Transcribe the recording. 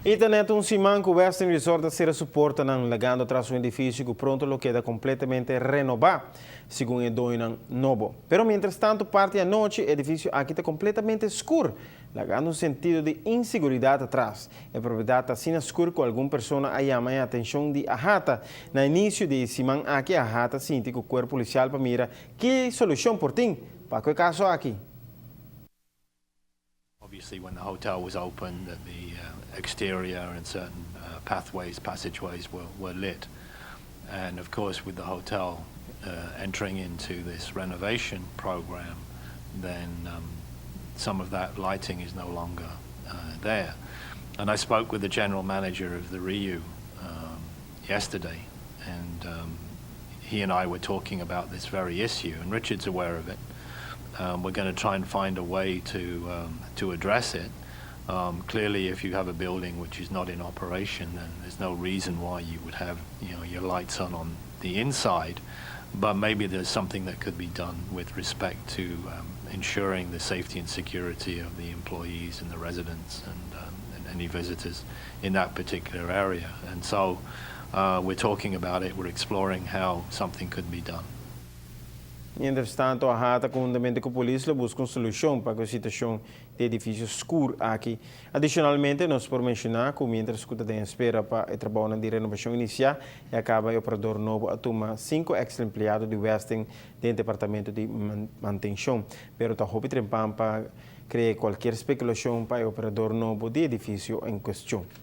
Y ta net un siman cu Westin Resort a cera su portanan, lagando atras un edificio cu pronto lo keda completamente renoba, segun e doño nobo. Pero mientras tanto, parti anochi, e edificio aki ta completamente scur, lagando un sentido di inseguridad atras. E propiedad ta asina scur cu algun persona a yama e atencion di AHATA. Na inicio di siman aki, AHATA a sinta cu cuerpo policial pa mira ki solucion por tin pa e caso aki. Obviously, when the hotel was open, that the exterior and certain pathways, passageways were lit. And of course, with the hotel entering into this renovation program, then some of that lighting is no longer there. And I spoke with the general manager of the Riu yesterday, and he and I were talking about this very issue, and Richard's aware of it. We're going to try and find a way to address it. Clearly, if you have a building which is not in operation, then there's no reason why you would have your lights on the inside. But maybe there's something that could be done with respect to ensuring the safety and security of the employees and the residents and any visitors in that particular area. And so we're talking about it. We're exploring how something could be done. Mientras tanto, AHATA conhuntamente cu polis ta busca un solucion pa e situacion di edificio scur aki. Adicionalmente, nos por menciona cu mientras cu ta den espera pa e trabou di renobacion inicia, ya caba e operador nobo a tuma cinco ex-empleado di Westin den departamento di mantencion. Pero ta hopi trempan pa crea cualkier speculacion pa e operador nobo di edificio en cuestion.